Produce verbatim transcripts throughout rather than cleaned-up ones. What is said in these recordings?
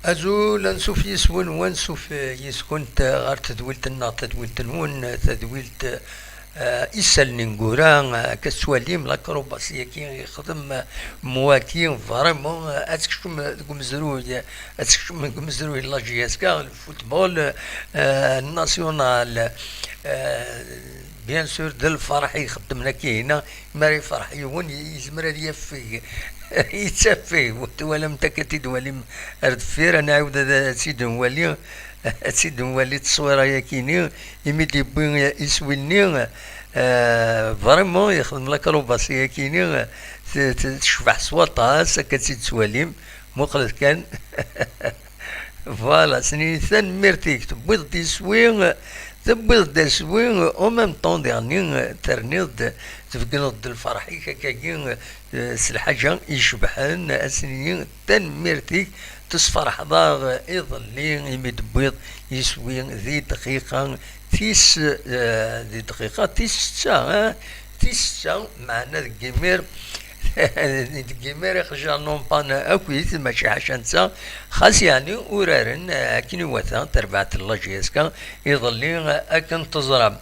Azul, ansuf yis-wen, wansuf yis-kunt ɣer tedwilt-nneɣ, tadwilt-nwen, tadwilt, eh, isallen ineggura, eh, akka tettwalim l'acrobatie-agi yexdem, eh, Mwaki, vraiment, eh, ad tekcem deg umezruy, ad tekcem deg umezruy n la J S K, le football, eh, national, eh, bien sûr, d lferḥ i ixeddmen akka-ina, mi ara yefreḥ yiwen, yezmer ad yafeg, yettafeg. Twalamt akka, ad t-id-twalim ar deffir, ad nɛiwed ad, ad tt-id-nwali, ad tt-id-nwali tteswira-yakini, imi d-yewwi iswi-nni, eh, vraiment yexdem l'acrobatie-yakini, t-, t-, tecbeḥ s waṭas, akka ad tt-id-twalim, muqlet kan. Voilà, snin tanemmirt-ik, tewwiḍ-d iswi, tewwiḍ-d aswi, en même temps diɣenni terniḍ-d, tbeggneḍ-d lferḥ-ik akkagi, eh, s lḥaǧa icebḥen, ad s-nini tanemmirt-ik, tesferḥeḍ-aɣ iḍelli imi d-tewwiḍ iswi di dqiqa tis, eh, di dqiqa tis setta, eh, tis setta, meɛna deg imir, deg imir iqjan n umpan akkit, mačči ḥaca netta, xas yeɛni uraren, eh, akken iwata, tarbaɛt n la J S K iḍelli, eh, akken teẓram.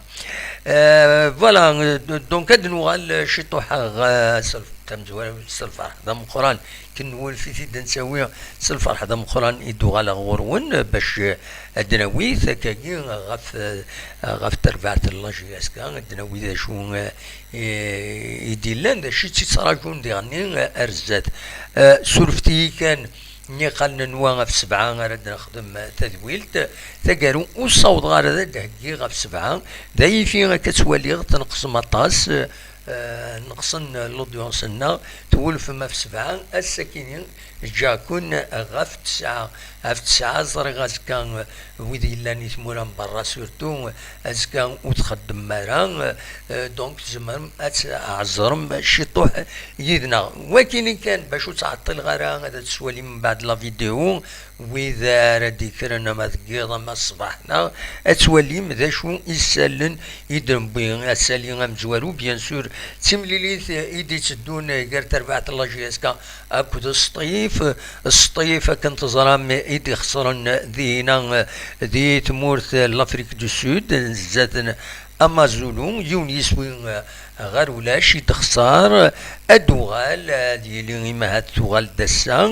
Eh, voilà, eh, donc ad nuɣal ciṭuḥ ɣer, eh, s lf-, tamezwarut, s lferḥ d ameqqran, akken nwulef-it-id ad ntawi s lferḥ d ameqqran i d-uɣaleɣ ɣur-wen, eh, bac, eh, ad d-nawi takagi ɣef, eh, ɣef terbaɛt n la J S K, ad d-nawi d acu, eh, i, i d-illan, d acu i tt-ittraǧun diɣenni, eh, ar zdat. Eh, surfet-iyi kan, nniqal n wa ɣef sebɛa ara d-nexdem tadwilt. Tagaru ur ssawḍeɣ ara ad d-heggiɣ ɣef sebɛa. D ayifi akka ttwaliɣ, tneqsem aṭas, eh, neqsen l'audience-nneɣ, twulfem ɣef sebɛa, ass-akini ǧǧiɣ-ken ɣef tesɛa. Ɣef tesɛa, ẓriɣ azekka, eh, wid yellan i tmura n berra, surtout, eh, azekka ur txeddmem ara, eh, donc tzemrem ad tɛeẓrem ciṭuḥ yid-neɣ. Wakini kan, bac ur ttɛeṭṭileɣ ara, ad twalim mbeɛd la vidéo, wid ara d-ikkren ama deg yiḍ ama ṣṣbeḥ-nneɣ, ad twalim d acu isallen i d-newwi. Asali amezwaru, bien sûr, d timlilit i d-itteddun gar terbaɛt n la J S K akked Sṭif. Sṭif, akken teẓram, i d-ixesren dihina di tmurt n l'Afrique du Sud, zdat n Amazulu, yiwen yiswi, eh, ɣer ulac i d-xṣer, ad uɣal, ad yili imahat tuɣal d ass-a,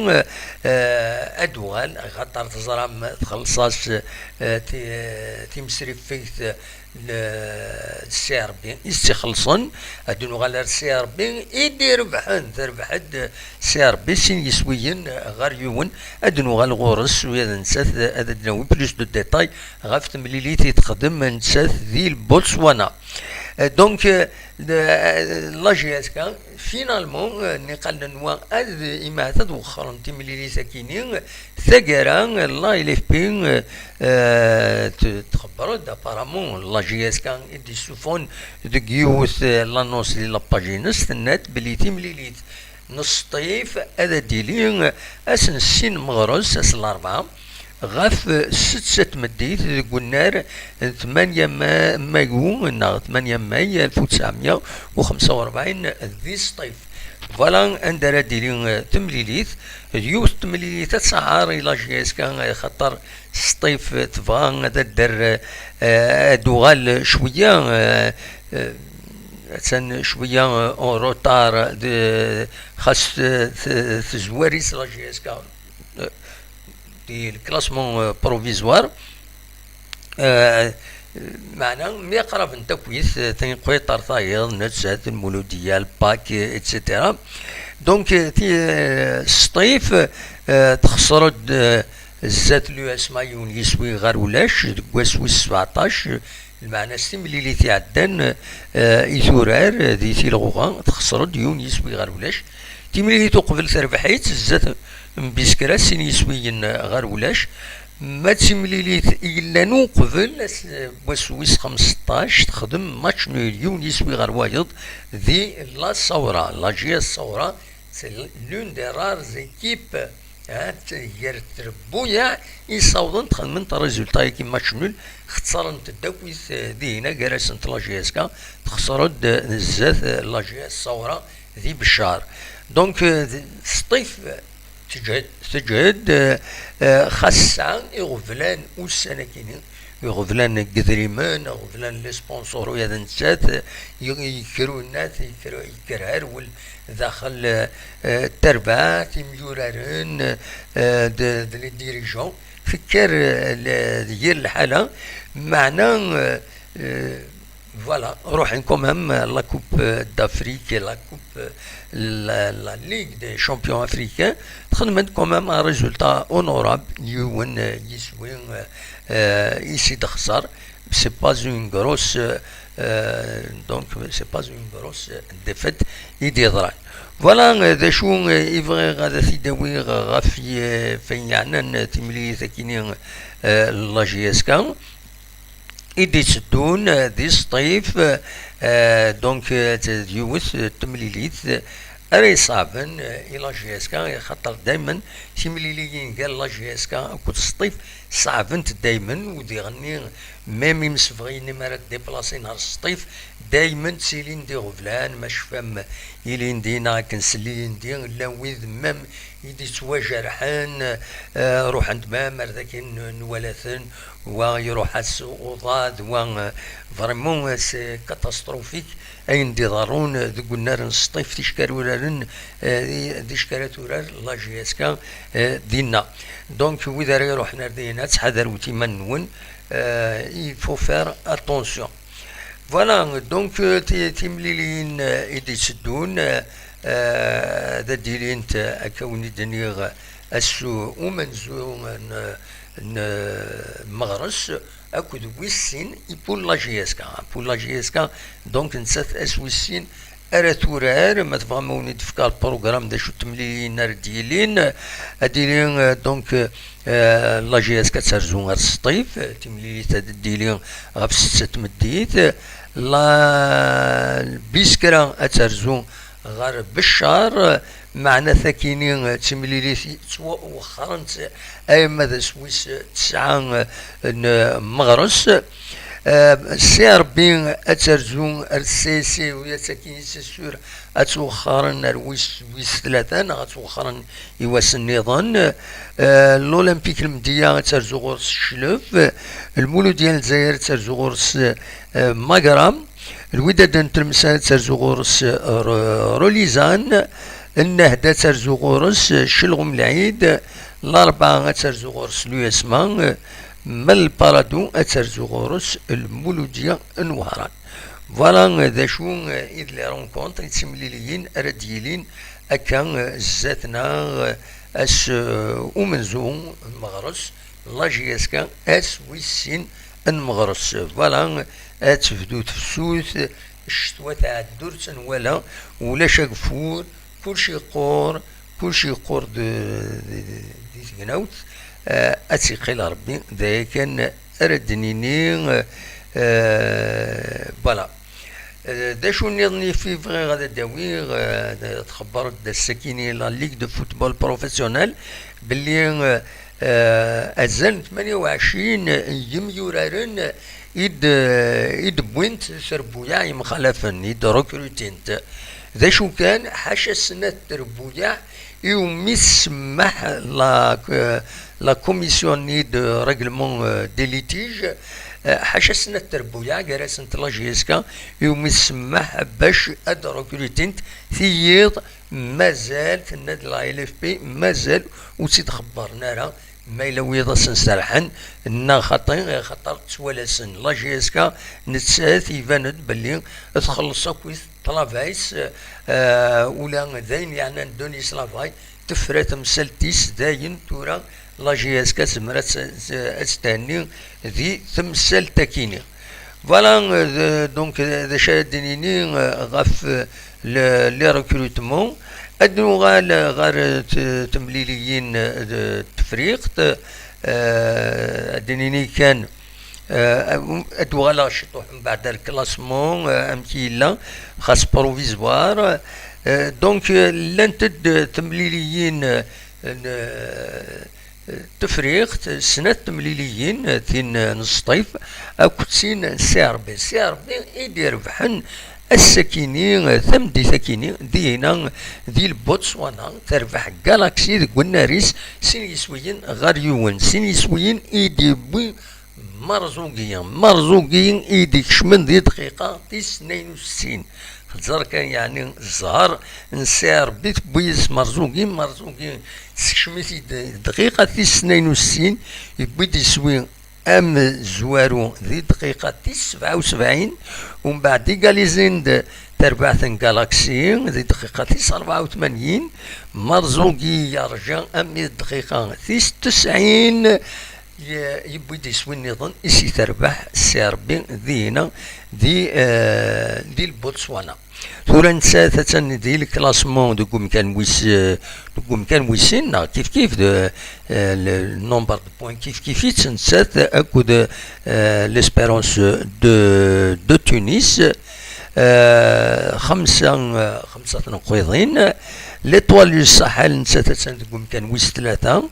eh, ad uɣal, axaṭer teẓram txelleṣ-as, eh, ti-, timesrifegt l-, C R B i s-tt-ixellṣen, ad nuɣal ar C R B i d-irebḥen, terbeḥ-d C R B sin yiswiyen ɣer yiwen, ad nuɣal ɣur-s, u ad nettat, ad d-nawi plus de détails ɣef temlilit i texdem nettat di Botswana. Euh, donc, euh, le, euh, la J S K, finalement, euh, nniqal n wa ad imahat ad wexxren timlilit akini, taggara, la L F P, euh, euh, t-, txebber-d, apparemment, la J S K i d-issufɣen deg yiwet, euh, l'annonce di la page-ines, tenna-d belli timlilit n Sṭif ad d-tili ass n sin meɣres, ass n larebɛa, ɣef setta n tmeddit deg unnar n tmanya ma-, mayu neɣ tmanya may alef u tesɛemya u xemsa u rebɛin di Sṭif. Voilà anda ara d-tili, eh, temlilit. D yiwet n temlilit ad tsaɛer i la J S K, eh, xaṭer Sṭif tebɣa ad d-terr, eh, ad d-tuɣal cwiya, eh, eh, attan cwiya, eh, en retard, de, xas, eh, t-, tezwar-itt la J S K, eh, di le classement, eh, provisoire. Eh, meɛna mi aqrab n takit, eh, tinqiṭ ar tayeḍ, nettat, lmuludiya, lpak, eh, et cetera. Donc, eh, ti-, eh, Sṭif, eh, texṣer-d, eh, zdat l'U S M A yiwen yiswi ɣer ulac, deg wass wis sebɛeṭṭac, lmeɛna s timlilit iɛeddan, eh, i turar, eh, di Tilɣuɣa, texṣer-d yiwen yiswi ɣer ulac. Timlilit uqbel terbeḥ-itt, zdat n Biskra, sin yiswiyen ɣer ulac. Ma d timlilit i yellan uqbel, ass, wass wis xemseṭṭac, texdem match nul, yiwen yiswi ɣer wayeḍ, di La Sawra, la J S Sawra, c'est l'une des rares équipes, hein, t-, gar trebbuyaɛ i ssawḍent xedment résultat-agi, match nul, xeṣrent-d akkit, eh, dihina gar-asent la J S K, texṣer-d, eh, zdat, eh, la J S Sawra di Beccar. Donc, eh, Sṭif, Teǧhed, teǧhed, eh, eh, xas tesɛa iɣeblan ussan-akini, iɣeblan n yedrimen, iɣeblan n les sponsors, ula d nettat, eh, y-, yekker unat, yekker, yekker herwel daxel, eh, eh, terbaɛt, imyuraren, eh, d, d les dirigeants, tekker, eh, le-, d yir lḥala, meɛna, eh, eh, voilà, ruḥen quand même, euh, la Coupe, euh, d'Afrique et la Coupe, euh, la, la Ligue des Champions Africains, txedmen quand même un résultat honorable, yiwen, euh, yiswi, euh, euh, i s-id-xṣer, c'est pas une grosse, euh, euh, donc, c'est pas une grosse, euh, défaite i d-yeḍran. Voilà, euh, d acu, euh, i bɣiɣ ad t-id-awiɣ ɣef y-, f-, ayen yeɛnan, euh, timlilit-akini, euh, la J S K. I d-itteddun, eh, di Sṭif, eh, donc, eh, d yiwet, eh, temlilit, eh, ara iṣaben, eh, i la J S K, xaṭer daymen timliliyin gar la J S K akked Sṭif ṣeɛbent daymen, u diɣenni, même imsebɣiyen mi ara ddiplassin ar Sṭif, daymen ttilin d iɣeblan, ma tecfam ilindi neɣ akken s ilindi, llan wid même i d-ittwajerḥen, eh, ruḥen-d même ar dakin n-, nwala-ten, wa iruḥ-as uḍad, wa, eh, vraiment, eh, c'est catastrophique ayen d-iḍerrun, eh, deg unnar n Sṭif, ticki ara uraren, eh, di-, ticki ara turar la J S K, eh, dinna. Donc, wid ara iruḥen ar dinna, ttḥadarwet iman-nwen, eh, il faut faire attention. Voilà, donc, eh, ti-, timliliyin, eh, i d-itteddun, eh, eh, ad d-ilint, eh, akka wen-d-nniɣ, ass umenzu n, n Meɣres akked wis sin i pour la J S K. Pour la J S K, donc, nettat ass wis sin ara turar, ma tebɣam ad wen-id-fkeɣ lprugram d acu n temliliyin ara d-yilin, ad d-yili, eh, donc, eh, la J S K ad terzu ar Sṭif, eh, timlilit ad d-tili ɣef ssetta n tmeddit, la Biskra ad terzu ɣer Beccar, meɛna takini d timlilit ttwawexxrent, arma d ass wis tesɛa n Meɣres. Eh, si Rebbi ad terzu ar C S C, u ad takini, c'est sûr, ad ttwexxren ar wis, wis tlata, neɣ ad ttwexxren i wass nniḍen. Eh, l'Olympique Lmedya ad terzu ɣur-s Cclef, Lmuludya n Lezzayer ad terzu ɣur-s, eh, Magra, Lwidad n Tlemsa ad terzu ɣur-s, eh, Ro-, Rolizan, Nnehda ad terzu ɣur-s, eh, Celɣum Lɛid, Larebɛa ad terzu ɣur-s l'U S M A, eh, Malparado ad terzu ɣur-s Lmuludya n Wehran. Voilà, eh, d acu, eh, i d les rencontres, i d timliliyin ara d-yilin akka, eh, zdat-neɣ, eh, ass, eh, umenzu n Meɣres, la J S K, ass wis sin n Meɣres. Voilà, ad tebdu tefsut, ccetwa tɛeddu ur tt-nwala, ulac ageffur, kullec yeqqur, kullec yeqqur d, d, d, di tegnawt, eh, ad tt-iqqil Rebbi, d aya kan ara d-nini, eh, voilà. Eh, d acu nniḍen i fi bɣiɣ ad d-awiɣ, eh, txebber-d ass-akini la Ligue de Football Professionnel, belli, eh, eh, azal n tmanya u ɛecrin n yimyuraren i d-, i d-wwint trebbuyaɛ yemxalafen, i d-recrutint. D acu kan, ḥaca snat trebbuyaɛ iwumi tsemmeḥ la, la commission-nni de règlement, euh, des litiges, euh, ḥaca snat trebbuyaɛ gar-asent la J S K, iwumi tsemmeḥ bac ad recrutint tiyiḍ, mazal, tenna-d la L F P, mazal ur tt-id-xebbren ara, ma yella wiyaḍ ad sen-serḥen, neɣ xaṭi, xaṭer ttwalasen la J S K nettat iban-d belli txelleṣ akkit ṭṭlaba-is, eh, ula d ayen yeɛnan Denis Lavray, tefra temsalt-is, dayen tura la J S K tezmer ad tt-, ad tt-thenni di temsalt-akini. Voilà, euh, donc, euh, d acu ara d-nini, euh, ɣef, euh, le, les recrutements. Ad nuɣal, euh, ɣer, euh, t-, temliliyin, euh, de Tefriqt, euh, ad d-nini kan, euh, ad uɣaleɣ ciṭuḥ mbeɛd ar classement, euh, amek yella, xas provisoire. Euh, donc, euh, llant-d, euh, temliliyin, euh, n, euh, Tefriqt, snat temliliyin, tin n Sṭif akked tin n C R B. C R B i d-irebḥen Ass-akini, tameddit-akini, dinna di Botswana, terbeḥ Galaxy deg unnar-is sin yiswiyen ɣer yiwen, sin yiswiyen i d-yewwi Marzugi, Marzugi i d-ikecmen di dqiqa tis tnayen u settin. Tẓer kan, yeɛni, zzher n Si Ṛebbi tewwi-yas Marzugi, Marzugi tessekcem-it-id di dqiqa tis tnayen u settin, yewwi-d iswi amezwaru di dqiqa tis sebɛa u sebɛin, umbeɛd égalisin-d tarbaɛt n Galaxy di dqiqa tis rebɛa u tmanyin, Marzugi yerǧa armi d dqiqa tis tesɛin, ye-, yewwi-d iswi nniḍen i s-terbeḥ Si Ṛebbi dinna di, eh, di Botswana. Tura nettat attan di le classement deg umkan wis, eh, deg umkan wis sin, neɣ kif kif, de, eh, le nombre de points kif kif-itt nettat akked, eh, l'Espérance de, de Tunis, eh, xemsa, eh, xemsa tneqqiḍin. L'Étoile du Sahel nettat attan deg umkan wis tlata,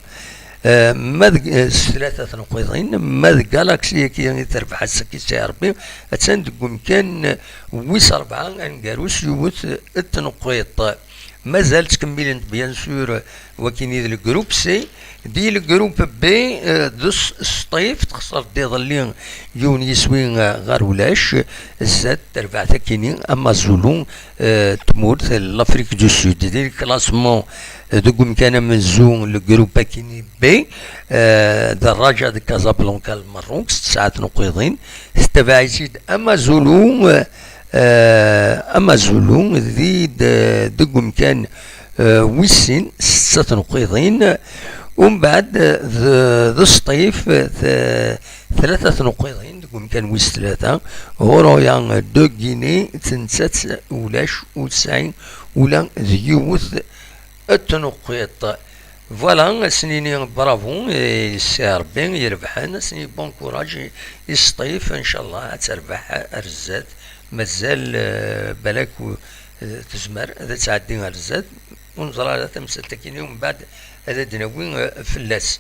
eh, ma deg, eh, s tlata tneqqiḍin, ma deg Galaxy-agi i terbeḥ ass-agi Si Ṛebbi, attan deg umkan wis rebɛa aneggaru s yiwet n tneqqiḍt. Mazal ttkemmilen-d, bien sûr, wakini d le groupe C. Di le groupe B, eh, d s-, Sṭif, texṣer-d iḍelli yiwen yiswi, eh, ɣer ulac, zdat terbaɛt-akini, Amazulu, eh, tmurt n l'Afrique du Sud. Di le classement, eh, deg umkan amenzu, le groupe akini B, eh, d Raja de Casablanca, Lmerruk, s tesɛa tneqqiḍin. Tettabaɛ-itt-id Amazulu, eh, eh, Amazulu di, de, deg umkan, eh, wis sin, setta tneqqiḍin. Umbeɛd, eh, d, d Sṭif, eh, t-, tlata tneqqiḍin deg umkan wis tlata. Horoya de Guinée, tensa-tt ulac, ur tesɛi ula d yiwet n tneqqiḍt. Voilà, ad s-nini bravo i Si Ṛebbi irebḥen, ad s-nini bon courage i, i Sṭif, ncallah ad terbeḥ ar zdat. Mazal, eh, balak, eh, tezmer ad tɛeddi ar zdat. Ur neẓri ara tamsalt-akini, umbeɛd ad d-nawi, eh, fell-as.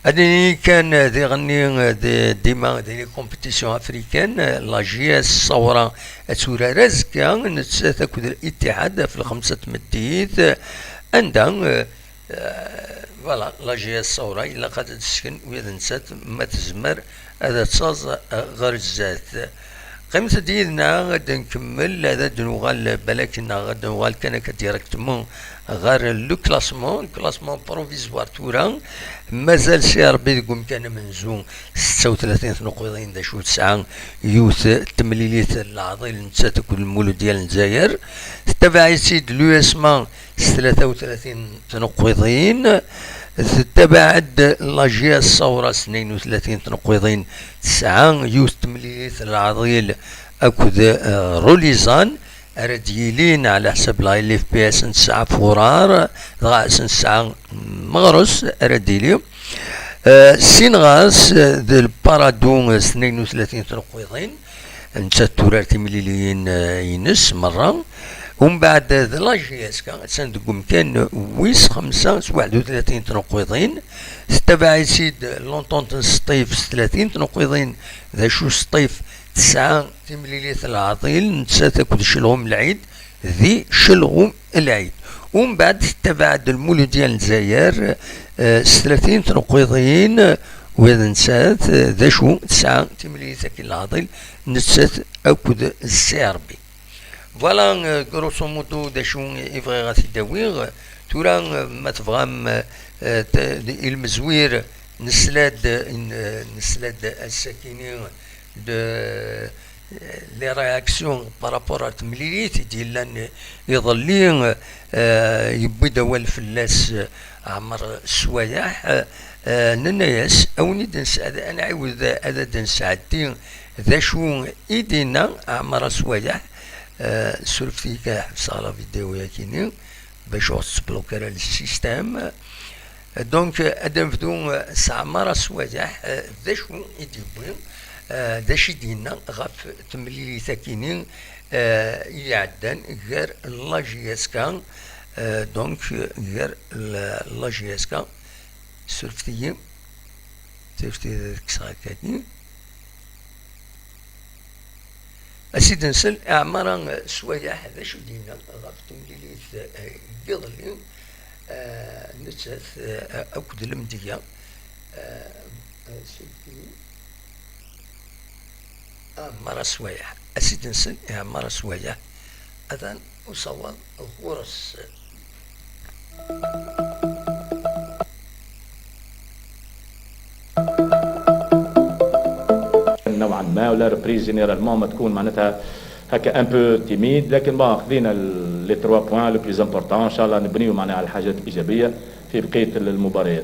Ad nini kan, eh, diɣenni, eh, di, dima di les compétitions africaines, eh, la J S Saoura ad turar azekka, nettat akked Al-Ittihad ɣef lxemsa n tmeddit, eh, anda, eh, eh, voilà, la J S Saoura ilaq ad d-tesken ula d nettat ma tezmer ad taẓ, eh, ɣer zdat. Qqimet-d yid-neɣ, ad nkemmel, ad d-nuɣal balak, neɣ ad nuɣal kan akka directement ɣer le classement, le classement provisoire tura. Mazal Si Ṛebbi deg umkan amenzu, setta u tlatin tneqqiḍin, d acu tesɛa yiwet temlilit n leɛḍil, nettat akked Lmuludya n Lezzayer. Tettabaɛ-itt-id l'U S M A s tlata u tlatin tneqqiḍin. Tettabaɛ-d la J S Saoura s tnayen u tlatin tneqqiḍin, tesɛa yiwet temlilit n leɛḍil akked, eh, Rulizan, ara d-yilin ɛla ḥsab la L F P S n tesɛa Furar, dɣa s n tesɛa Meɣres ara d-yili. Eh, sin ɣas, eh, d Lparadu, eh, s tnayen u tlatin tneqqiḍin, nettat turar timliliyin, eh, ines merra. Umbeɛd, eh, d la J S K, attan deg umkan wis xemsa s waḥed u tlatin tneqqiḍin. Tettabaɛ-itt-id l'Entente n Sṭif s tlatin tneqqiḍin. D acu, Sṭif tesɛa timlilit n leɛḍil, nettat akked Celɣum Lɛid, di Celɣum Lɛid. Umbeɛd tettabaɛ-d Lmuludya n Lezzayer, eh, s tlatin tneqqiḍin, ula d nettat, eh, d acu, tesɛa timlilit akkin n leɛḍil, nettat akked Si Ṛebbi. Voilà, euh, grosso modo, d acu i bɣiɣ ad t-id-awiɣ. Tura, euh, ma tebɣam, euh, t-, ilmezwir, nesla-d, euh, nesla-d ass-akini de, euh, les réactions par rapport ar temlilit i d-yellan iḍelli, euh, yewwi-d awal fell-as, euh, Ɛmer Swayeḥ, euh, nenna-yas, a wen-id-nes-, ad, ad nɛiwed ad d-nesɛeddi d acu i d-yenna Ɛmer Swayeḥ, euh, surfet-iyi kan ad ḥebseɣ la vidéo-yakini, bac ur tettbloki ara le système. Donc, euh, ad nebdu, euh, s Ɛmer Swayeḥ, euh, d acu i d-yewwi, euh, d acu i d-yenna ɣef temlilit-akini, euh, i iɛeddan gar la J S K, euh, donc, euh, gar la, la J S K, surfet-iyi, surfet-iyi ad kkseɣ akkagi. A Sid-nsen Ɛmara Swayeḥ, d acu d-yenna ɣef temlilit, eh, n yiḍelli, eh, nettat, eh, akked Lemdeyya, eh, eh, Sidi Ɛmara Swayeḥ, a Sid-nsen Ɛmara Swayeḥ, atan usawaḍ ɣur-s. نوعا ما، ولا reprise généralement ما تكون معناتها هكا un peu timide، لكن bon، خذينا ال-، les trois points le plus important، ان شاء الله نبنيو معناها على حاجات ايجابيه في بقيه المباريات.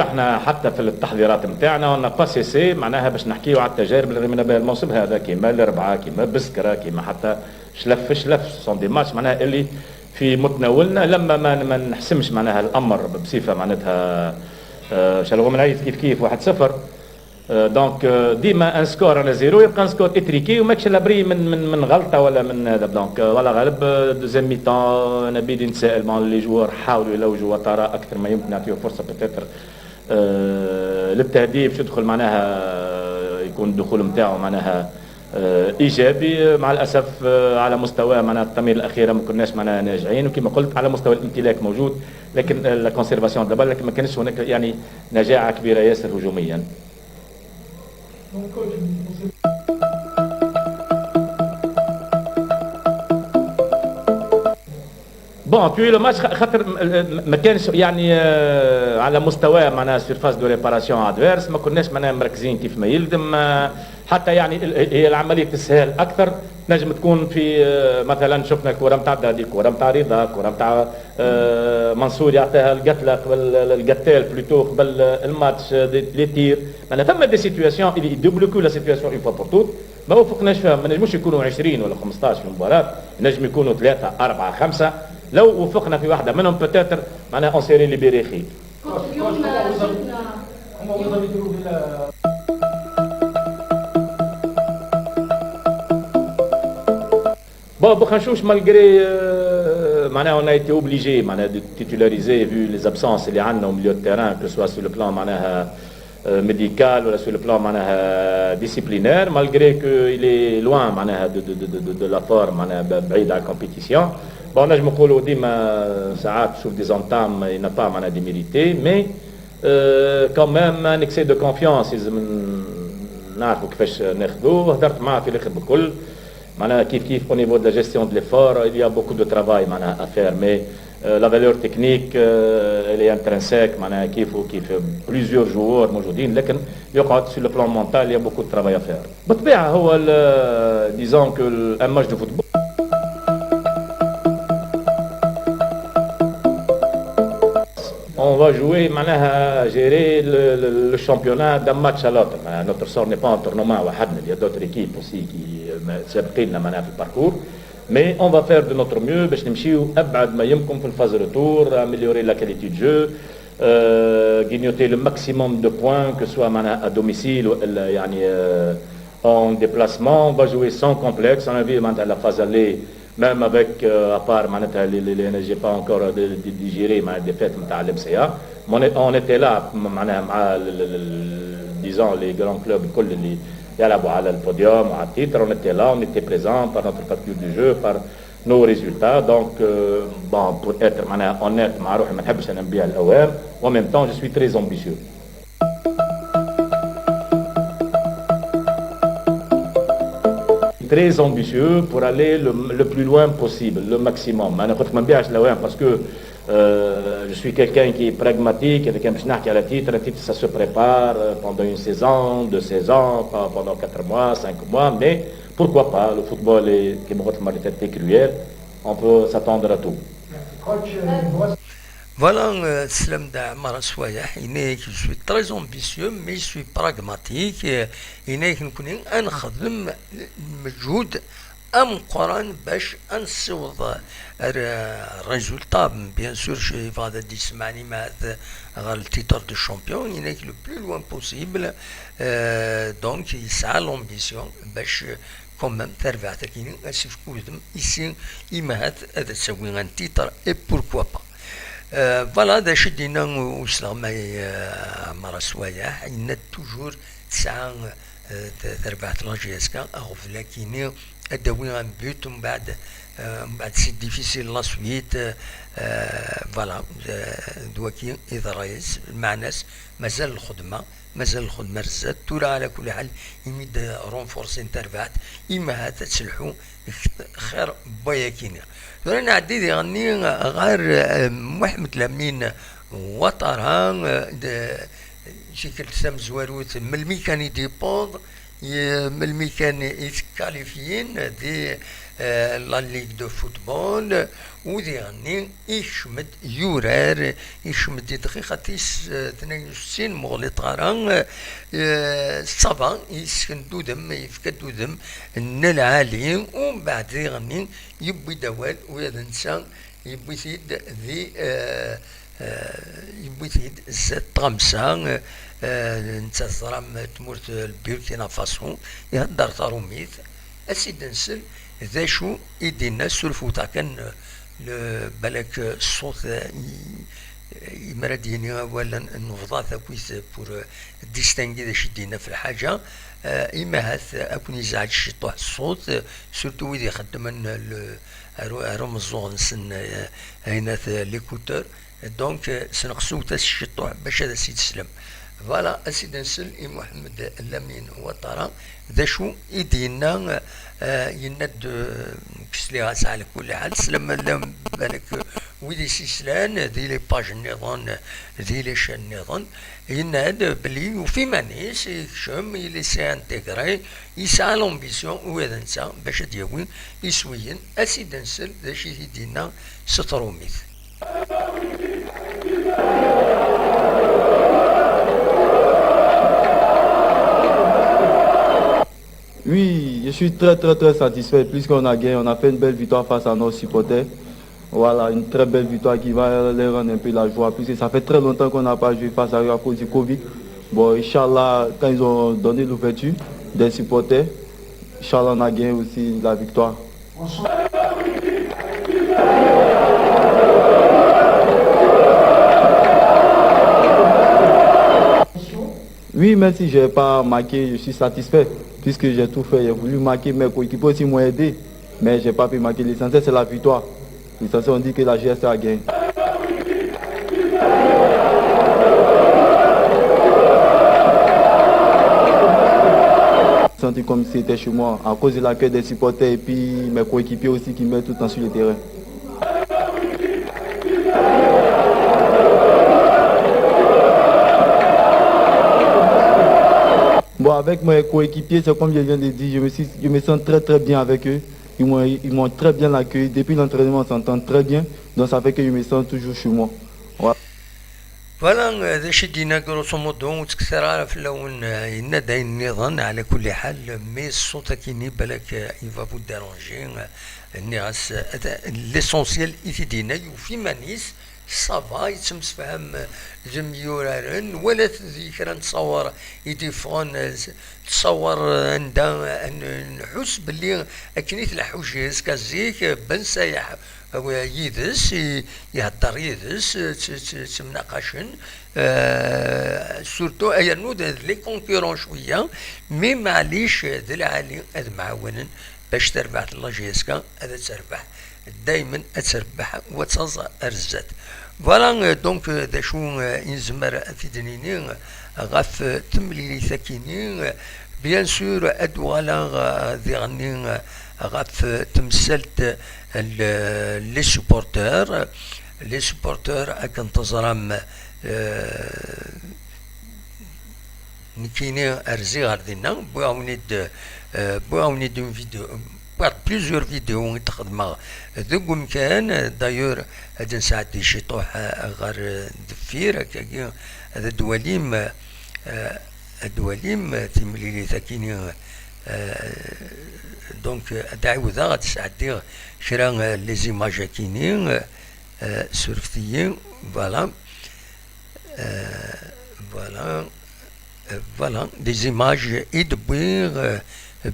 احنا حتى في التحضيرات نتاعنا on n'a pas cessé معناها باش نحكيو على التجارب اللي رمينا بها الموسم هذا، كيما الاربعاء، كيما بسكره، كيما حتى شلف شلف، ce sont des matchs معناها اللي في متناولنا، لما ما، ما نحسمش معناها الامر بصفه معناتها، آه، شالغوم العيد كيف كيف واحد صفر. آه، donc، آه، ديما un score على zéro يبقى un score étriqué وماكش à l'abri من، من، من غلطه ولا من هذا. Donc، آه، voilà، غالب، آه، deuxième mi-temps، آه، نبيل نتسائل مع les joueurs، حاولوا يلوجوا وتارا اكثر ما يمكن، يعطيوه فرصه peut-être، آه، للتهديف، شو يدخل معناها، آه، يكون الدخول نتاعو معناها، آه، ايجابي. آه، مع الاسف، آه، على مستوى معناها التمرير الاخيره ما كناش معناها ناجعين، وكما قلت على مستوى الامتلاك موجود، لكن، آه، la conservation de la balle، لكن ما كانش هناك يعني نجاعه كبيره ياسر هجوميا. Bon، tu le match خ-، خاطر م-، م-، ما كانش يعني، آه، على مستوى معناها surface de réparation adverse، ما كناش معناها مركزين كيف ما يلزم، آه، حتى يعني ال-، هي العملية تسهل أكثر. نجم تكون في، آه، مثلًا شفنا كرة متاع دادي، كرة متاع رضا، كرة متاع، آه، منصور يعطيها القتلة قبل، القتال plutôt قبل الماتش، آه، des، les tirs. معناها ثم des situations اللي يدوبلوكو la situation une fois pour toutes. ما وفقناش فيها، ما نجموش يكونوا عشرين ولا خمسطاش في مباراة، نجم يكونوا ثلاثة، أربعة، خمسة. لو وفقنا في واحدة منهم peut-être معناها on serait libéré خير. كنت اليوم شفنا Bon، بوخنشوش malgré، آه، معناها on a été obligé معناها de titulariser vu les absences اللي عندنا au milieu de terrain، que ce soit sur le plan معناها، آه، médical ولا sur le plan معناها disciplinaire، malgré que il est loin معناها de، de، de، de، de، de la forme معناها ب-، بعيد على la compétition. Bon، نجم نقولوا ديما ساعات تشوف des entames il n'a pas معناها démérité، mais، آه، quand même un excès de confiance يلزم نعرفوا كيفاش ناخذوه. هدرت معاه في الاخر بكل معناها كيف كيف au niveau de la gestion de l'effort il y a beaucoup de travail معناها à faire، mais، آه، la valeur technique، آه، elle est intrinsèque معناها كيف وكيف plusieurs joueurs موجودين، لكن يقعد sur le plan mental il y a beaucoup de travail à faire. بالطبيعة هو ال-، disons que ال-، un match de football. On va jouer معناها gérer le, le, le championnat d'un match à l'autre. معناها notre sort n'est pas entre nos mains وحدنا، il y a d'autres équipes aussi qui، آه، سابقيننا معناها في ال parcours. Mais on va faire de notre mieux باش نمشيو أبعد ما يمكن في ال phase retour، améliorer la qualité de jeu، euh, grignoter le maximum de points, que ce soit معناها à domicile ولا يعني، euh, en déplacement. On va jouer sans complexe. On a vu معناتها la phase aller, même avec, euh, à part معناتها les, les, les, j'ai pas encore de, de, digéré معناها la défaite نتاع ال M C A. Mais on est-، on était là معناها مع ال-، ال-، ال-، ال-، disons les grands clubs الكل اللي يلعبوا على ال podium وعلى ال titre. On était là, on était présent par notre facture de jeu, par nos résultats. Donc, euh, bon, pour être معناها honnête مع روحي، ما نحبش أنا نبيع الأوام. En même temps, je suis très ambitieux. Très ambitieux pour aller le, le plus loin possible, le maximum. أنا قلت ما نبيعش الأوام parce que, euh, je suis quelqu'un qui est pragmatique. إذا كان باش نحكي على titre، un titre ça se prépare, euh, pendant une saison, deux saisons, pas pendant quatre mois, cinq mois, mais pourquoi pas, le football est, كيما قلت المرة اللي فاتت، est cruel, on peut s'attendre à tout. Voilà, euh, teslam-d Ɛmar Swayeḥ, yenna-yak, je suis très ambitieux, mais je suis pragmatique. Euh, yenna-yak, nekkni ad nexdem lmeǧhud ameqqran bac ad nessiweḍ ar, euh, résultat. Bien sûr, yebɣa ad d-yessemɛen imahat ɣer le titre de champion, yenna-yak, le plus loin possible. Euh, donc, yesɛa l'ambition bac quand même, tarbaɛt-agi, ad s-ifk udem, ici, imahat ad as-tawi un titre, et pourquoi pas. Euh, voilà, d acu i d-yenna u-, usleɣmay, euh, Ɛmar Aswayeḥ, yenna-d toujours tesɛa, euh, t-, terbaɛt la J S K, aɣbel akini ad d-tawi un but, mbeɛd, euh, mbeɛd c'est difficile la suite, euh, voilà, euh, d waki i d ṛṛay-is, lmeɛna-s mazal lxedma, mazal lxedma ar zdat, tura ɛla kulli ḥal, imi d-renforcin tarbaɛt, imi ahat ad telḥu xir n wayakini. Tura nɛeddi diɣenni ɣer, eh, Muḥemmed Lamin Watara, eh, d-, tikkelt tamezwarut, melmi kan i d-yewweḍ, ye-, melmi kan i tkalifyin di, eh, la Ligue de Football, u diɣenni ikcem-d yurar, ikcem-d di dqiqa tis, eh, tnayen u settin, muɣliṭ ara, eh, ṣṣaba, yessken-d udem, yefka-d udem n lɛali, u mbeɛd diɣenni yewwi-d awal, ula d netta yewwi-t-id di, eh, eh, yewwi-t-id zdat tɣamsa, eh, netta teẓram tmurt n Burkina Faso, ihedder tarumit, ad s-id-nsel d acu i d-yenna, surfut kan, eh, le, balak, eh, ṣṣut, eh, i-, imi ara d-yini awal n, n nebḍa takit pour, eh, distinguer d acu i d-yenna f lḥaǧa, eh, imi ahat, eh, ad ken-yezɛeǧ ciṭuḥ ṣṣut, eh, surtout wid ixeddmen le, ar, ar umeẓẓuɣ-nsen, eh, ayen at, eh, l'écouteur. Donc, eh, sneqsut-as ciṭuḥ bac ad as-id-teslem. Voilà, ad s-id-nsel i Muḥemmed Lamin Watara, d acu i d-yenna, eh, yenna-d, eh, nek sliɣ-as ɛla kulli ḥal, teslam llan balak, eh, wid i s-islan, di les pages nniḍen, di les chaînes nniḍen, yenna-d belli yufa iman-is, yekcem, il s'est intégré, yesɛa l'ambition, ula d netta, bac ad d-yawi iswiyen, ad s-id-nsel d acu i t-id-yenna s trumit. Oui, je suis très très très satisfait puisqu'on a gagné, on a fait une belle victoire face à nos supporters. Voilà, une très belle victoire qui va leur rendre un peu la joie puisque ça fait très longtemps qu'on n'a pas joué face à eux à cause du Covid. Bon, Inch'Allah, quand ils ont donné l'ouverture des supporters, Inch'Allah, on a gagné aussi la victoire. Oui, même si je n'ai pas marqué, je suis satisfait puisque j'ai tout fait. J'ai voulu marquer, mes coéquipiers aussi m'ont aidé, mais je n'ai pas pu marquer. L'essentiel, c'est la victoire. L'essentiel, on dit que la G S A a gagné. Senti comme si c'était chez moi, à cause de l'accueil des supporters et puis mes coéquipiers aussi qui mettent tout le temps sur le terrain. Bon, avec mes coéquipiers, c'est comme je viens de dire, je me, suis, je me sens très très bien avec eux. Ils m'ont, ils m'ont très bien accueilli. Depuis l'entraînement, on s'entend très bien. Donc ça fait que je me sens toujours chez moi. Voilà. Voilà, eh, d acu i d-yenna grosso modo, ur ttkettireɣ ara fell-awen, eh, yenna-d ayen nniḍen, ɛla kulli ḥal, mais ṣṣut akini, balak, eh, il va vous déranger, eh, nniɣ-as, eh, l'essentiel i t-id-yenna, yufa iman-is, ça va, yettemsefham, eh, d imyuraren, nwala-t di kra n ttṣawer i d-yeffɣen, eh, ttṣawer, eh, anda, eh, n-, nḥuss belli akken i tleḥḥu jusqu'à zik, eh, Ben Sayeḥ, eh, yid-s, i-, ihedder yid-s, eh, tt-, tt-, ttemnaqacen, eh, surtout, eh, yernu d, d les concurrents cwiya, mais maɛlic, eh, d lɛali ad mɛawnen bac tarbaɛt n la J S K ad terbeḥ. Daymen ad terbeḥ u ad taẓ ar zdat. Voilà, euh, donc, euh, d acu, euh, i nezmer ad t-id-nini, euh, ɣef, euh, temlilit akini, euh, bien sûr, ad uɣaleɣ, euh, diɣenni, euh, ɣef, euh, temsalt, euh, n, euh, les supporters. Les supporters, akken teẓram, euh, Nekkini rziɣ ar dinna, wwiɣ-awen-id, eh, wwiɣ-awen-id une vidéo, wwiɣ-d plusieurs vidéos i d-xedmeɣ deg umkan, d'ailleurs ad d-nesɛeddi ciṭuḥ, eh, ɣer, eh, deffir, akkagi ad d-twalim, eh, ad d-twalim, eh, timlilit akini, eh, donc ad d-ɛiwdeɣ ad d-sɛeddiɣ kra, eh, les images akini, eh, surfet-iyi, voilà. Euh, voilà. Euh, voilà, des images i d-wwiɣ, euh,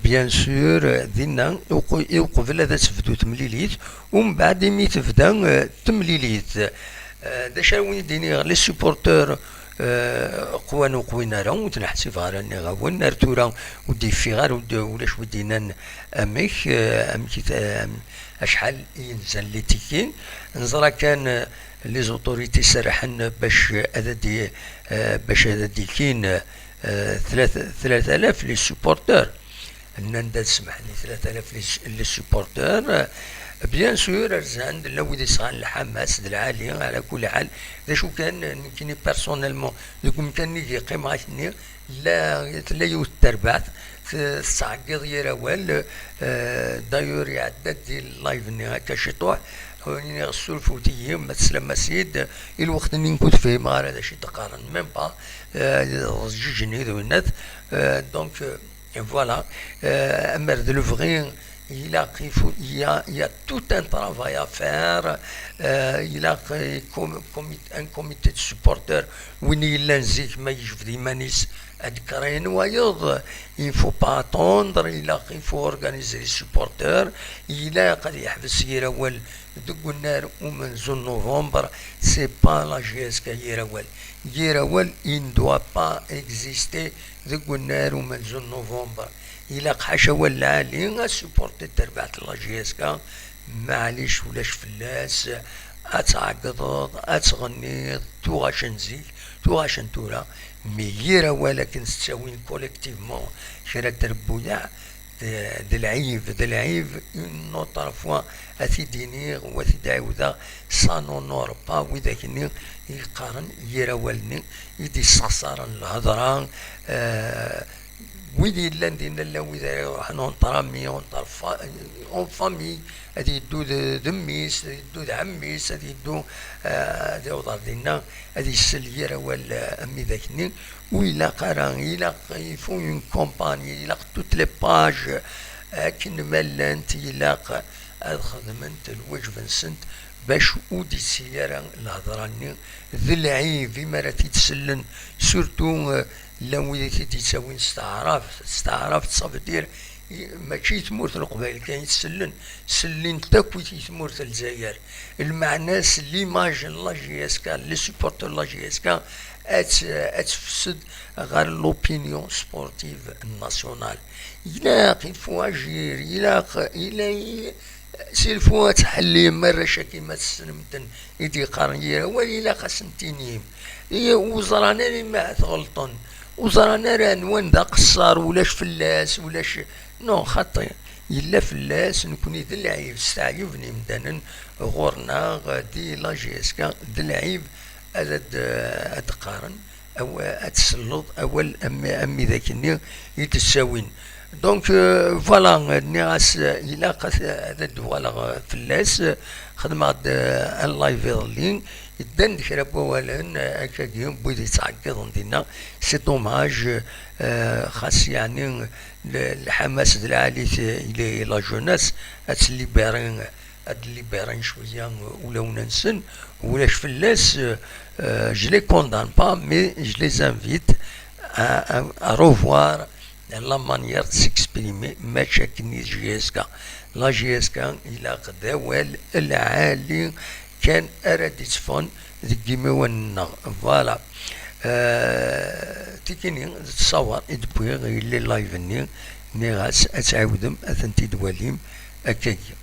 bien sûr, euh, dinna, uqu-, i uqbel ad tebdu temlilit, umbeɛd imi tebda, euh, temlilit. Eh, d acu ara wen-d-iniɣ, les supporteurs, eh, qwan ur qwin ara, ur ten-ḥsibeɣ ara nniɣ-awen, ar tura ur d-yeffiɣ ara, ur d-, ulac wi d-yennan amek, eh, amek i t-, eh, acḥal i yenzan les tickets. Neẓra kan, eh, les autorités serrḥen bac ad d-, eh, bac ad d-ikin, eh, tlat-, tlat alaf les supporters. Nnan-d ad semḥen i tlat alaf les, les supporters. Bien sûr, rzan-d, llan wid yesɛan lḥamas d lɛali, ɛla kulli ḥal. D acu kan, nekkini personnellement, deg umkan-nni i qqimeɣ akkenni, la, tella yiwet n terbaɛt, t-, tettɛeggiḍ yir awal. Euh, d'ailleurs, iɛedda-d di live-nni akka ciṭuḥ, iniɣ ssurfut-iyi, ma teslam-as-id, i lweqt-nni nekk ur t-fhimeɣ ara d acu i d-qqaren, même pas, euh, ḍejjijni d winnat. Euh, donc, euh, Et voilà. Euh, amer d lebɣi, ilaq, il faut, il y a, il y a tout un travail à faire. Euh, ilaq, euh, com-, comi-, un comité de supporters, win yellan zik ma yejbed iman-is ad d-krayen wayeḍ. Il ne faut pas attendre, ilaq, il faut organiser les supporters. Ilaq ad yeḥbes yir awal deg unnar umenzu n novembre. C'est pas la J S K yir awal. Yir awal, il ne doit pas exister deg unnar umenzu n novembre. Ilaq ḥaca awal lɛali ad supporter terbaɛt n la J S K. Maɛlic, ulac fell-as. Ad tɛeggḍeḍ, ad tɣenniḍ, tuɣac n zik, tuɣac n tura. Mi yir awal akken tettawin collectivement kra n trebbuyaɛ, d, d lɛib, d lɛib, une autre fois, ad t-id-iniɣ, u ad t-id-ɛiwdeɣ, ça n'honore pas widak-nni i yeqqaren yir awal-nni, i d-yessexṣaren lhedra. Euh, wid yellan dinna, llan wid ara iruḥen entre amis, entre fa-, en famille, ad yeddu d, d mmi-s, ad yeddu d ɛemmi-s, ad yeddu, euh, ad yaweḍ ar dinna, ad isel yir awal, euh, am widak-nni. Ur ilaq ara, ilaq, il faut une campagne, ilaq toutes les pages, akken ma llant, ilaq ad xedment lwajeb-nsent bac ur d-ittili ara lhedra-nni d lɛib, imi ara t-id-sellen, surtout, euh, llan wid i t-id-yettawin s taɛrabt, s taɛrabt, ça veut dire, i-, mačči i tmurt n Leqbayel kan i t-sellen, sellin-t akk i tmurt n Lezzayer. Lmeɛna-s, l'image n la J S K, les supporters n la J S K, ad t-, ad tefsed ɣer l'opinion sportive nationale. Ilaq, il faut agir, ilaq, ilaq, s'il faut ad tḥellim arrac-agi ma tessnem-ten i d-yeqqaren yir awal, ilaq ad sen-tinim. I, ur ẓran ara ma tɣelṭen, ur ẓran ara anwa d aqeṣṣer, ulac fell-as, ulac, non, xaṭi. Yella fell-as, nekkni d lɛib, s teɛyub n yimdanen ɣur-neɣ di la J S K, d lɛib ad, ad, ad d-qqaren, aw-, ad tselleḍ awal am, am widak-nni i d-ttawin. Donc, euh, voilà, nniɣ-as, euh, ilaq ad, ad d-uɣaleɣ, euh, fell-as. Xedmeɣ-d, euh, un live iḍelli, ddan-d kra n wawalen, euh, akkagi, n wid yettɛeggiḍen dinna. C'est dommage, euh, xas yeɛni l-, lḥamas d lɛali, t-, il est la jeunesse, ad tt-libéri, ad libérin cwiya ulawen-nsen, ulac fell-as, euh, euh, je les condamne pas, mais je les invite à, à, à revoir la manière de s'exprimer, mačči akken i J S K. La J S K, ilaq d awal lɛali kan ara d-itteffɣen deg imiwen-nneɣ. Voilà. Euh, tikini, d ttṣawar i d-wwiɣ, yelli live-nni, nniɣ-as ad tɛiwdem ad tent-id-walim akkagi.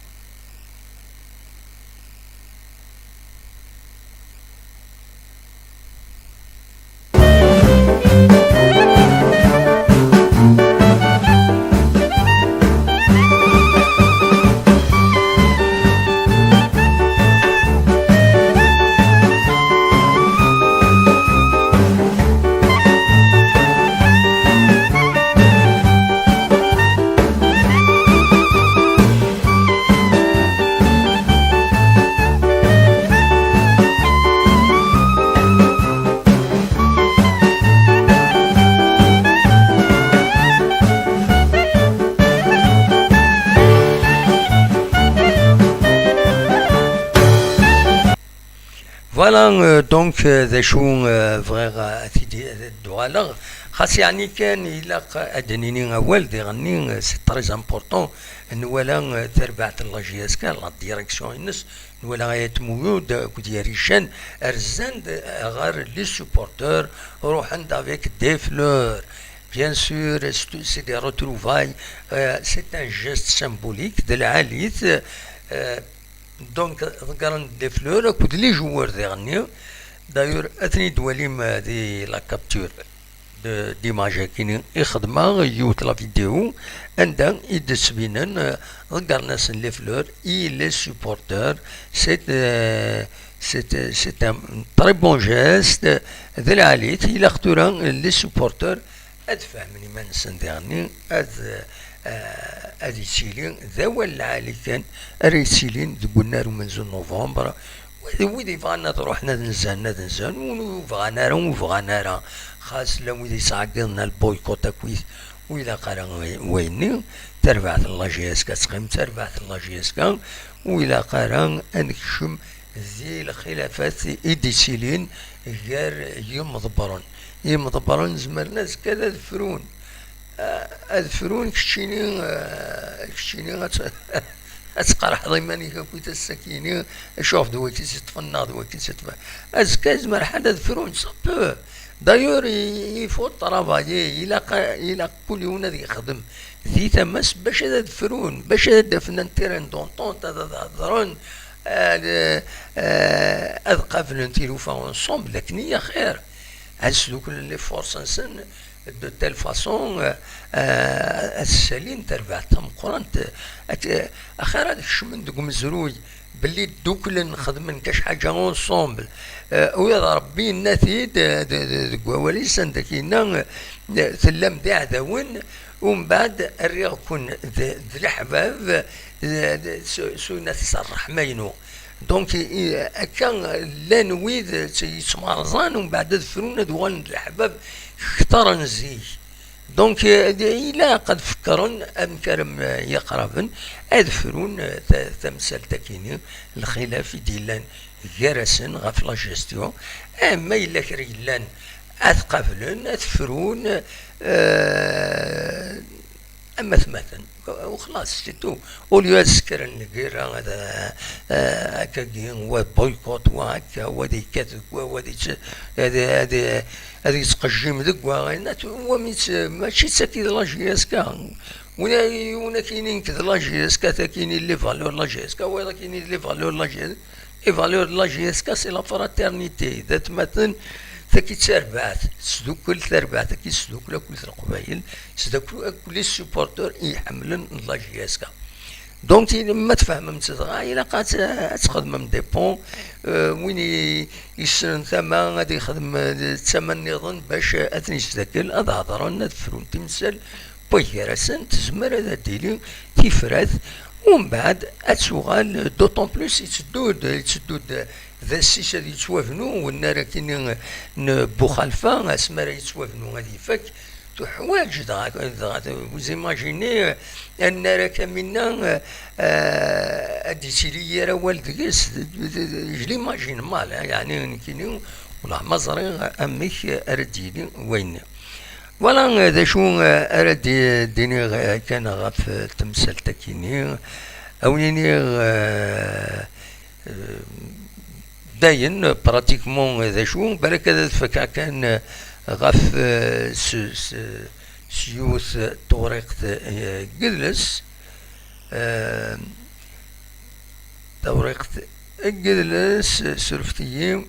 Voilà, euh, donc, euh, d acu, euh, bɣiɣ, euh, ad t-id-, ad d-uɣaleɣ, Xas yeɛni kan ilaq ad d-nini awal diɣenni, c'est très important, nwala, eh, tarbaɛt n la J S K, la direction-ines, nwala Ayat Muyud akked Yarican rzan-d ɣer les supporters, ruḥen-d avec des fleurs. Bien sûr, c'est c'est des retrouvailles, euh, c'est un geste symbolique de lɛali-t, euh, donc ḍeggren-d les fleurs akked les joueurs diɣenni. D'ailleurs, ad ten-id-twalim, euh, di la capture de d'image akini i xedmeɣ yiwet la vidéo anda i d-sbinen, euh, ḍeggren-asen les fleurs i les supporters. C'est, euh, c'est, c'est un très bon geste. D lɛali-t, ilaq tura les supporters ad fehmen iman-nsen diɣenni, ad, eh, ad yettili d awal lɛali kan ara yettilin deg unnar umenzu n novembre. Wid, wid yebɣan ad ruḥen ad nzan, ad nzan, wid ur bɣan ara, ur bɣan ara. Xas llan wid yesɛeggiḍen ar boycott akkit, ur ilaq ara way-, wayenni, tarbaɛt n la J S K ad teqqim, tarbaɛt n la J S K, ur ilaq ara ad nekcem di lxilafat i d-yettilin gar yimḍebbren. Imḍebbren zemren azekka ad frun. Ah, ad frun keččini, ah, keččini ad t-, ad tqerḥeḍ iman-ik akkit ass-akini, acuɣef d wagi i tt-iṭṭfen neɣ d wagi i tt-iṭṭfen. Azekka yezmer ḥal ad frun, ça peut. D'ailleurs, il, il faut travailler, ilaq, ilaq kul yiwen ad yexdem di tama-s bac ad, ad frun, bac ad d-afen un terrain d'entente, ad, ad hedren, ad, eh, ad qablen tilufa ensemble, akken i axir. Ad sduklen les forces-nsen de telle façon, eh, eh, ad ssalin tarbaɛt tameqqrant. Ak-, axir ad kecmen deg umezruy belli dduklen, xedmen kac ḥaǧa ensemble. Eh, ula d Rebbi yenna-t-id, eh, de-, de-, deg wawal-is anda k-yenna, eh, tellam d iɛdawen, umbeɛd rriɣ-ken d, d leḥbab, eh, d, s, s uyennat-is ṛṛeḥma-inu. Donc, i, akka llan wid tt-, yettmerẓan, umbeɛd ad frun, ad uɣalen d leḥbab kter n zik. Donc, eh, ilaq ad fekkren amek ara m-, yiqraben ad frun, eh, ta-, tamsalt-akini, lxilaf i d-yellan gar-asen ɣef la gestion. Ama yella kra yellan ad qablen, ad frun, eh, am atmaten. U xlaṣ, c'est tout. Au lieu ad sekren lgirra, ad, eh, akkagi, wa boycott, wa akka, wa ad yekkat deg wa, wa ad yett-, ad, ad, ad yettqejjim deg wa, ayen at-, wa mi tt-, mačči d tagi d la J S K. Win, win ak-yinin nekk d la J S K, ad ak-yini les valeurs de la J S K, wayeḍ ad ak-yini les valeurs de la J S K. Les valeurs de la J S K, c'est la fraternité. D atmaten, tagi d tarbaɛt, tesdukkel tarbaɛt, tagi tesdukkel akk leqbayel, tesdukkel akk les supporters i iḥemmlen la J S K. Donc, il-, ma tfehmem-tt dɣa, ilaq ad t-, ad txedmem des ponts. Euh, win i, yessnen tama, ad yexdem, euh, tama nniḍen bac ad ten-yesdakel, ad hedren, ad frun timsal, wway gar-asen, tezmer ad d-tili tifrat, umbeɛd ad tuɣal, d'autant plus yetteddu-d, yetteddu-d d assis ad yettwabnu, wennar akini n Buxalfa, asmi ara yettwabnu ad ifak, tuḥwaǧ dɣa, dɣa, vous imaginez, annar akka minna, euh, ad d-yettili yir awal deg-s, d, d, d, je l'imagine mal, hein, yeɛni nekkini, wellah ma ẓriɣ amek ara d-yili wayenni. Voilà, euh, d acu, euh, ara d-, d-iniɣ, euh, kan ɣef, euh, temsalt-akini. Ad wen-iniɣ, euh, euh, dayen, pratiquement, euh, d acu, balak ad fakeɣ kan, euh, ɣef, euh, s, s, s yiwet, euh, tewriqt, euh, n yidles. Euh, tawriqt n yidles, euh, surfet-iyi.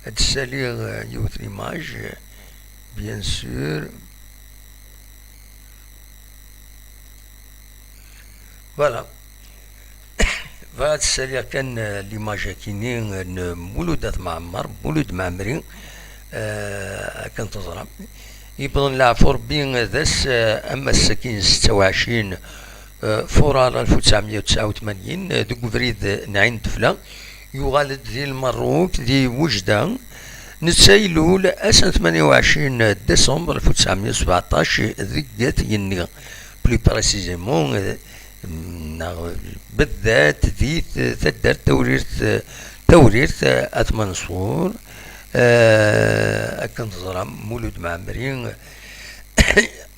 Ad d-ssaliɣ, euh, yiwet l'image, euh, bien sûr. Voilà. Bɣiɣ ad d-ssaliɣ kan, euh, l'image-akini, euh, n Mulud At Mɛemmer, Mulud Mɛemmri, euh, akken teẓram. Yewweḍ leɛfu Rebbi, euh, d ass, euh, am ass-agi n setta u ɛecrin, euh, furar alef u tesɛemya u tesɛa u tmanyin, euh, deg ubrid, euh, n Ɛin Defla. Yuɣal-d di Lmerruk, di Wejda. Netta ilul ass n tmanya u ɛecrin décembre alef u tesɛemya u sbeɛṭac deg At Yenni. Plus précisément, eh, neɣ beddat di t-, taddart Tawrirt, Tawrirt At Manṣur. Eh, akken teẓram, Mulud Mɛemmri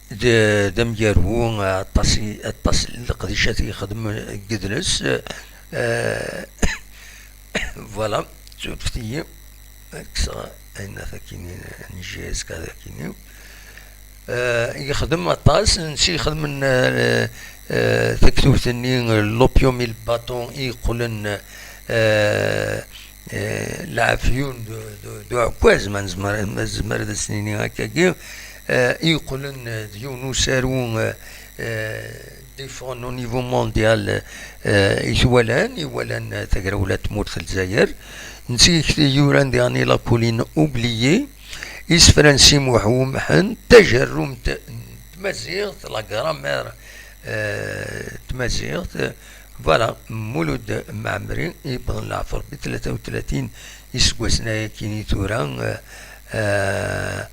d, d amgaru, aṭas i, aṭas n leqdicat i yexdem deg yidles. Eh, voilà, surfet-iyi. Kkseɣ ayen akini, n J S K akini. Eh, yexdem aṭas, nsi yexdem, eh, eh, taktubt-nni, L'opium et le bâton, i yeqqlen, eh, eh, l'afyun de, de, de uɛekkaz, ma nezmer, ma nezmer ad as-nini akkagi, eh, i yeqqlen, eh, d yiwen usaru, eh, eh, défend au niveau mondial, eh, i twalan, i walan, eh, tagrawla n tmurt n Lezzayer. Nsi yuran diɣen La Colline Oubliée, isefra n Si Muḥ Umḥend, tajerrumt n tmaziɣt, la grammaire, eh, n tmaziɣt. Voilà, Mulud Mɛemmri, yewwḍen leɛfer bi tlata u tlatin iseggasen-agi i tura, eh, eh,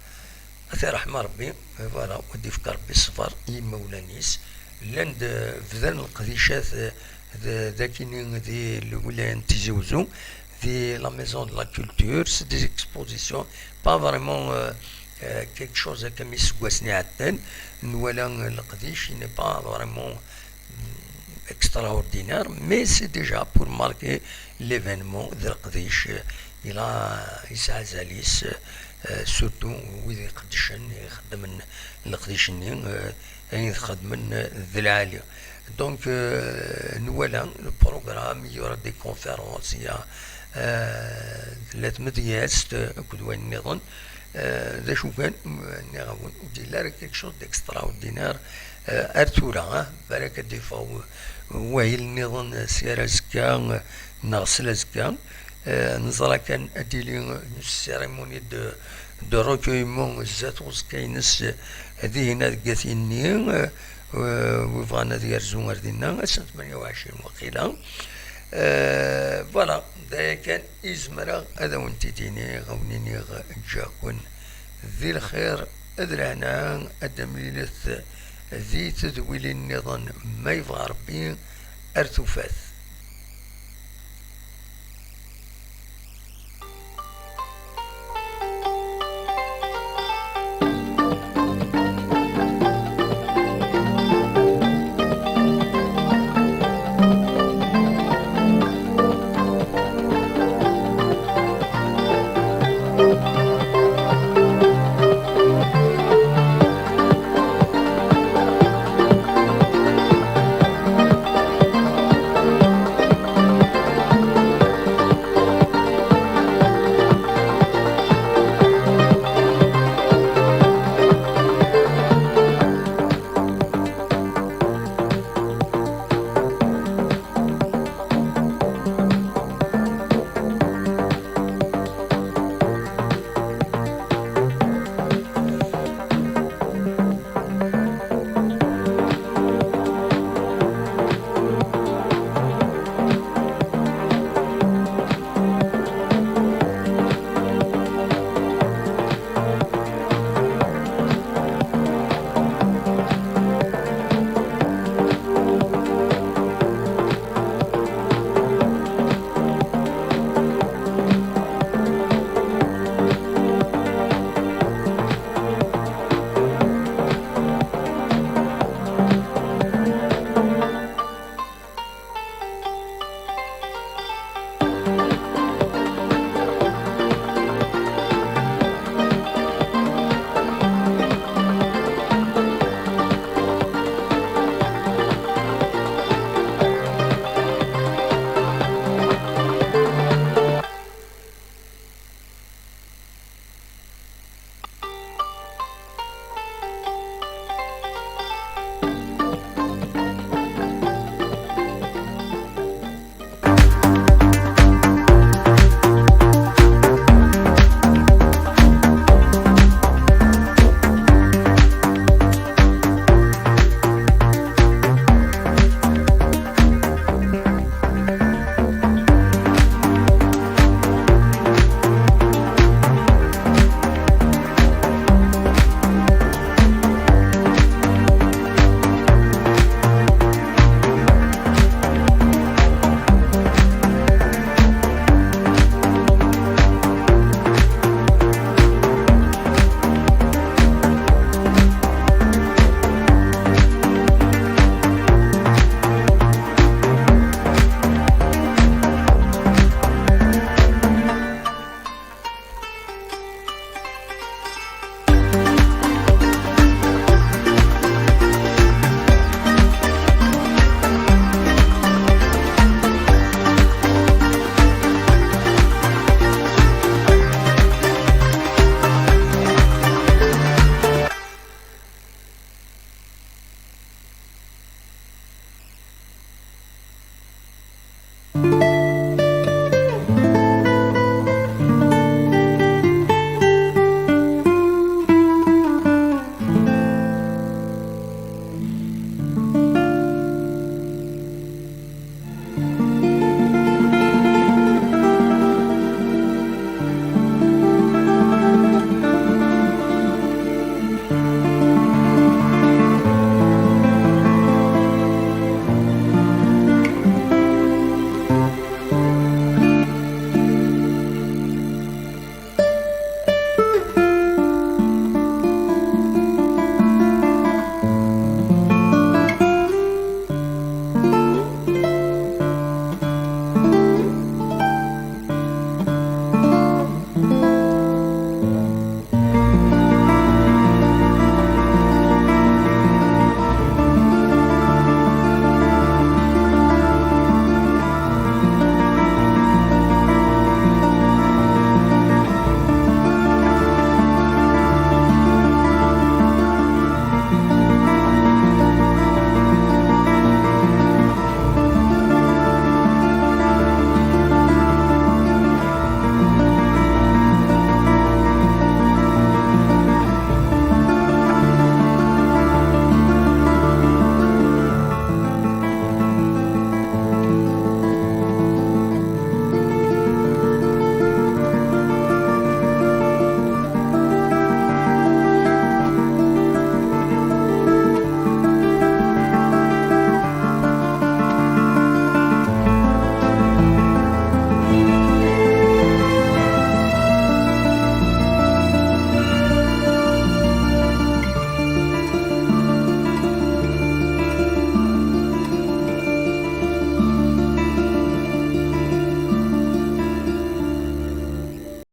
ad t-iṛḥem Ṛebbi, voilà, u ad d-ifk Ṛebbi ṣṣber i yimawlan-is. Llan-d, bdan leqdicat, eh, d-, dagini di lwilaya n Tizi Wezzu, di la Maison de la Culture, c'est des expositions, pas vraiment, euh, euh, quelque chose comme iseggasen iɛeddan, nwala leqdic, il n'est pas vraiment, mm, extraordinaire, mais c'est déjà pour marquer l'événement de leqdic, euh, il a, yesɛa azal-is, euh, surtout wid iqeddcen, ixeddmen leqdic-nni, euh, ayen txedmen d lɛali. Donc, euh, nwala le programme, il y aura des conférences, il y a, euh, la tmedyazt, euh, akked wayen nniḍen. Euh, d acu kan, m-, nniɣ-awen, ur d-yelli ara quelque chose d'extraordinaire, euh, ar tura, hein, balak ad d-iffeɣ w-, wahil nniḍen, euh, s yir azekka, euh, neɣ s lazekka. Eh, neẓra kan ad d-tili une cérémonie de, de recueillement zdat uẓekka-ines, eh, dihin deg At Yanni, eh, eh, wi bɣan ad yerzu ar dinna, ass n tmanya u ɛecrin waqila. Eh, voilà, d aya kan i zemreɣ ad awen-t-id-iniɣ, ad awen-iniɣ ǧǧiɣ-ken di lxir d lehna, ad d-tamlilet di tedwilin nniḍen ma yebɣa Ṛebbi, ar tufat.